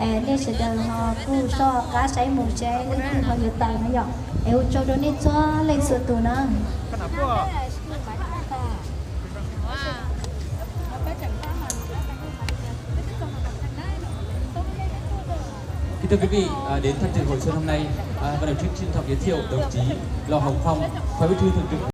Nej sawv daws ho kuj soj qab saib mus seb leej twg ho yuav tawm no yom. Es ua tsaug rau nej txhua leej txhua tus na. Kính thưa quý vị, à, đến tham dự hội xuân hôm nay, à, ban tổ chức trân trọng giới thiệu đồng chí Lò Hồng Phong, Phó Bí thư Thường trực